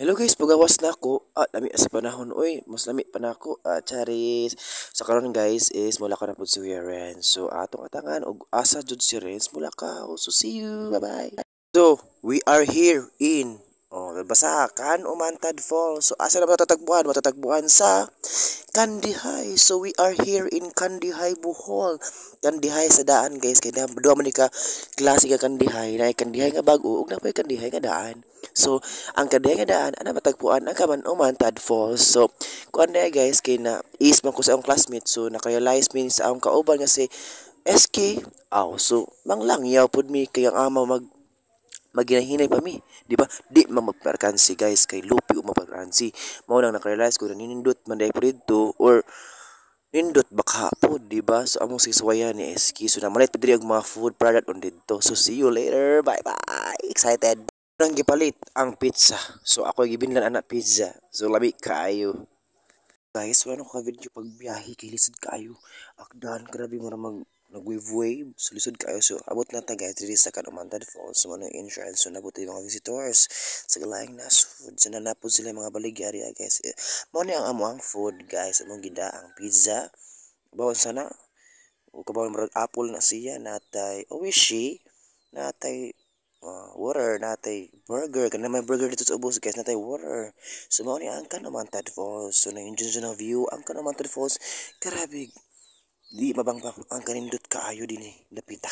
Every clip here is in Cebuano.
Hello guys, pagawas na ako. Lami sa panahon oy, mas lami pa nako. Charis. So karon guys is mula ka na pud si Kuya Renz. So atong atangan og asa jud si Renz mula ka. So see you. Bye-bye. So we are here in basa Can-umantad Falls. So asa na matatagpuan? Matatagpuan sa Candijay. So we are here in Candijay, Bohol. Candijay sa daan guys kay duha man ni ka klase ka Candijay. Naay Candijay nga bag-o ug naa Candijay nga daan. So ang Candijay nga daan ana matagpuan ang Can-umantad Falls. So kuan na guys kay na is man ko sa akong classmate, so naka-realize mi sa akong kauban nga si SK. Aw, so manglangyaw pud mi kay ang ama maginahinay pa mi, di ba? Di man magparkansi guys kay lupi o maparkansi. Mao nang naka-realize ko na ninindot man dai didto or nindot baka po, di ba? So among siswayan ni SK. So namalit pa diri og mga food product on didto. So see you later. Bye bye. Excited. Nang gipalit ang pizza. So ako gibinlan ana pizza. So labi kaayo. Guys, wala ko ka video pagbiyahe kay lisod kaayo. Akdan grabe mo ra mag nag-wave wave. So lisod kaayo. So abot na ta guys diri sa Can-umantad Falls. So ano entrance. So nabot yung mga visitors sa laing nasod. So nanapod sila mga baligya area guys. Mao ni ang amo ang food guys. Among gida ang pizza. Bawon sana. O kabawon murag apple na siya, natay oishi, natay water, natay burger. Kana may burger dito sa ubos guys, natay water. So mao ni ang Can-umantad Falls. So na-enjoy na view ang Can-umantad Falls. Grabe. Di mabang ang kanindot kaayo dinhi dapita.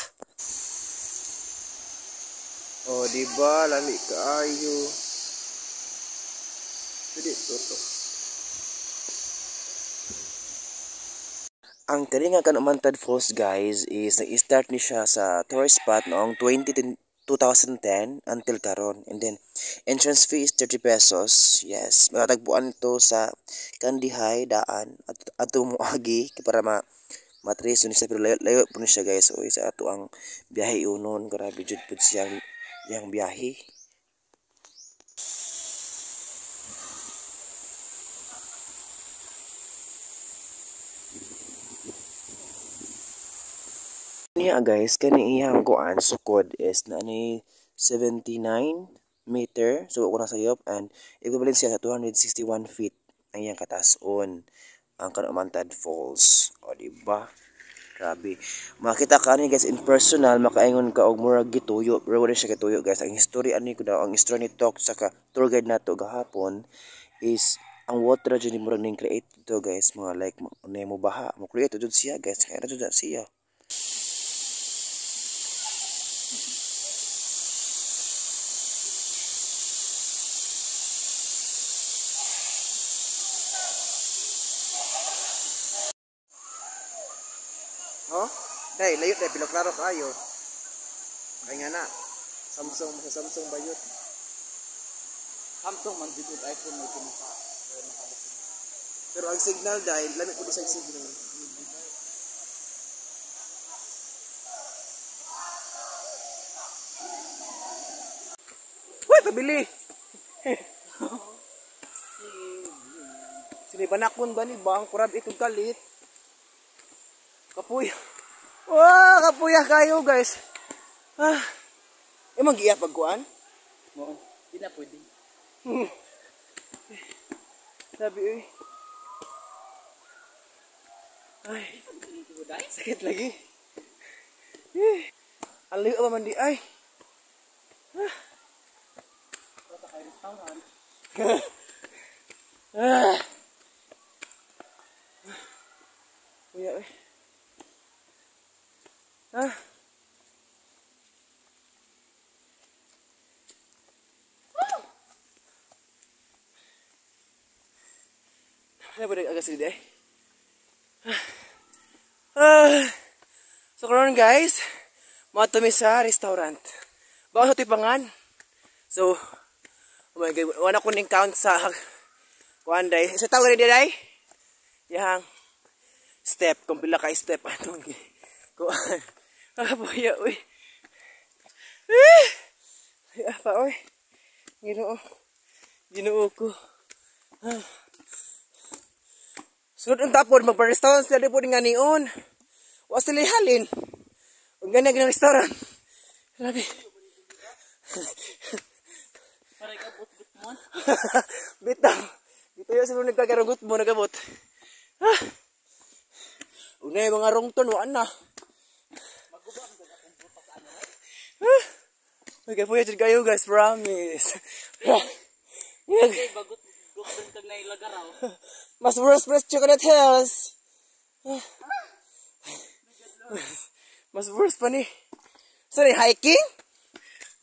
Oh, di ba lami kaayo. Pwede to. Ang kani nga Can-umantad Falls guys is nag-start ni siya sa tourist spot noong 2010 until karon, and then entrance fee is 30 pesos. Yes, matatagpuan ito sa Candijay daan at ato moagi para matrace ni siya, pero layo, layo po ni siya guys. So isa ato ang biyahe unon, grabe jud pud siyang yang biyahe. Niya guys, kani iyang kuan sukod is na ni 79 meter, so ko na sayop, and equivalent siya sa 261 feet ang iyang katason ang Can-umantad Falls. O di ba? Grabe. Makita ka ani guys in personal, makaingon ka og murag gituyo, pero wala siya gituyo guys. Ang history ani ko daw, ang history ni talk sa ka tour guide nato gahapon is ang water jud ni murag ning create to guys, mga like mo baha, mo create jud siya guys, kaya jud siya. Oh, dai layo dai pero klaro kaayo. Kay nga na Samsung sa Samsung bayot. Samsung man jud og iPhone may pinaka. Pero ang signal dai lami pud sa signal. Uy, tabili. Sinibanakon ba ni bang kurab itong kalit? Kapuya. Wah, kapuya kayo guys. Ah. Imong giya pagkuan? Mo. Di na pwede. Sabi oy. Ay. Sakit lagi. Eh. Ang layo pa man di ay. Ah. Ah. Kuya oy. Ah. Ano ba nag-agas dito eh? Ah. So karon guys, matumi sa restaurant. Baka sa tipangan. So, oh my God, wala ko ning count sa kuan day. Sa tawag ni day? Yang step, kung pila ka step atong kuan. Ah, boya, uy. Eh! Ay, pa, uy. Ginoo. Ginoo ko. Ah. Sunod ang tapon, magpa-restaurant sila di po nga nion. Wa sila halin. Huwag ganyan ng restaurant. Grabe. Para ikaw, but-but mo. Gutmon. Bitaw. Dito yung siguro nagkakaroon mo nagabot. Ah. Una yung mga wrong turn, waan na. Ah. Okay, puya dyan kayo guys, promise. Okay, bagot gutmon kag nailagaraw. Mas worse press Chocolate Hills. Mas worse pa ni. Sorry, hiking?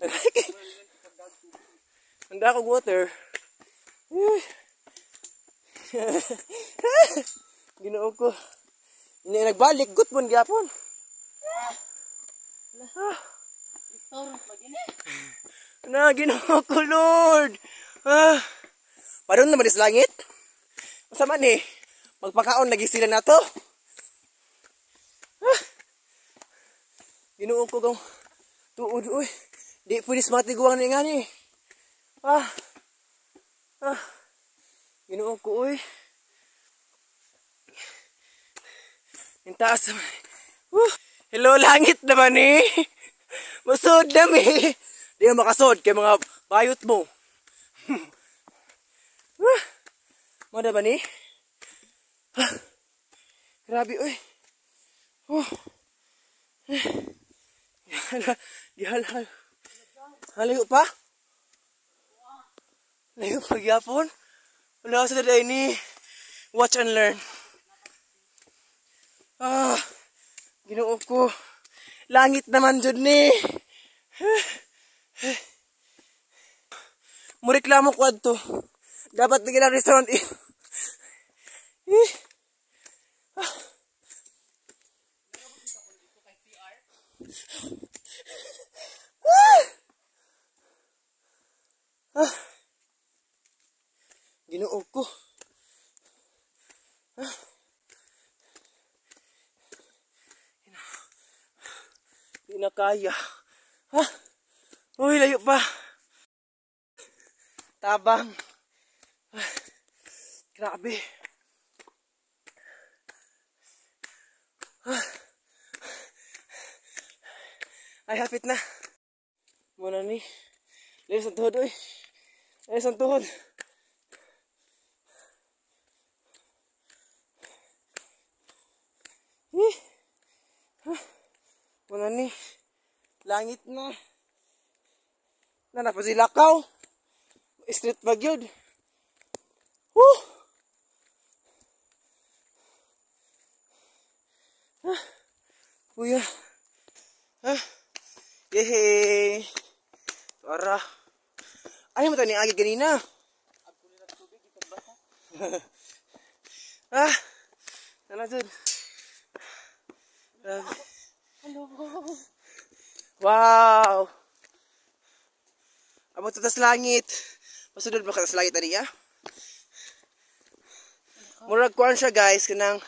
Nag-hiking? Handa akong water. Ginoo ko. Hindi nagbalik, gutmon gyapon. Restaurant lagi ni. Na, Ginoo ko, Lord. Ah. Paron naman is langit. Masama ni. Magpakaon lagi sila na to. Ah. Ginoo ko kong tuod uy. Di pwede sa mga tiguang ni nga ni. Ah. Ah. Ginoo ko uy. Yung taas naman. Woo. Hello, langit naman eh. Masod na mi. Di na makasod kay mga bayot mo. Ah. Mo na ba ni? Ah. Grabe uy. Oh. Gihala, gihala. Halayo pa? Layo pa gyapon. Wala sa daday ni. Watch and learn. Ah, Ginoo ko. Langit naman jud ni. Mureklamo ko adto. Dapat bigyan ng restaurant eh. Eh. Ah. Ah. Ah. Ginoo ko. Ah. Di na kaya. Ha? Uy, layo pa. Tabang. Ah, grabe. Ah. Ay, hapit na. Muna ni. Layo sa tuhod, uy. Layo sa tuhod. Eh. Ah. Muna ni. Langit na. Na pa sila lakaw. Street bag yun. Woo! Ah. Kuya. Ah. Yehey. Ara. Ay mo to ni agi ganina. Ah. Nana jud. Wow. Abot ta sa langit. Pasunod ba ka sa langit ani ya? Murag kuan siya guys kanang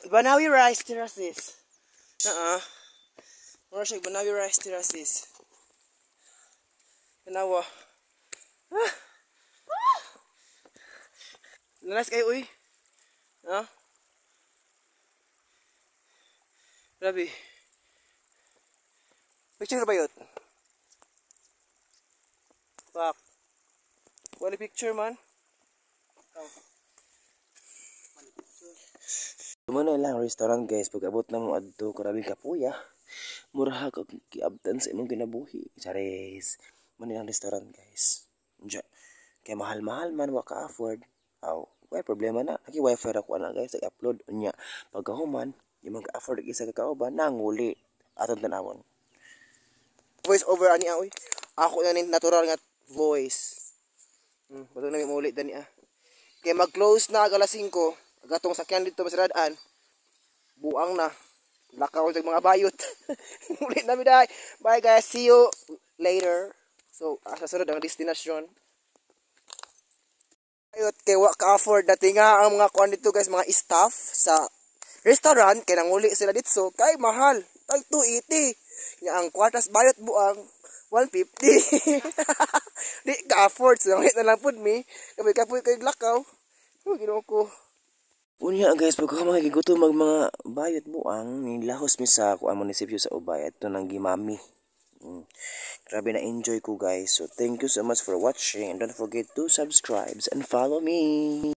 Banawi Rice Terraces. Oo. Murag siya Banawi Rice Terraces. Tanawa. Ah. Nanas kayo uy. Ha? Grabe. Picture ba yun? Pak. Wala picture man. Muna ilang restaurant guys, pag abot na mo adto, grabe kapuya. Mura ka giabtan sa imong kinabuhi. Charis. Muna ilang restaurant guys. Diya. Kay mahal-mahal man wa ka afford. Aw, way problema na. Naki wifi ra ko ana guys, nag-upload unya. Pagkahuman, imong ka-afford isa ka kauban nanguli aton tanawon. Voice over ani oy. Ako na ni natural nga voice. Bato na mi muli dani ah. Kay mag-close na ag alas 5, agatong sakyan dito masiradaan. Buang na. Lakaw sa mga bayot. Muli na mi dai. Bye guys, see you later. So, sa sunod ang destination. Bayot kay wa ka afford dati nga ang mga kuan dito guys, mga staff sa restaurant kay nanguli sila dito kay mahal. Tag 280. Nya ang kwartas bayot buang 150. Di ka afford, so na lang pud mi. Kapoy kapoy kay lakaw. Oh, Ginoo ko. Unya guys, pag mga gigutom mag mga bayot buang nilahos mi sa kuan munisipyo sa Ubay adto nang gimami. Grabe na enjoy ko, guys. So thank you so much for watching and don't forget to subscribe and follow me.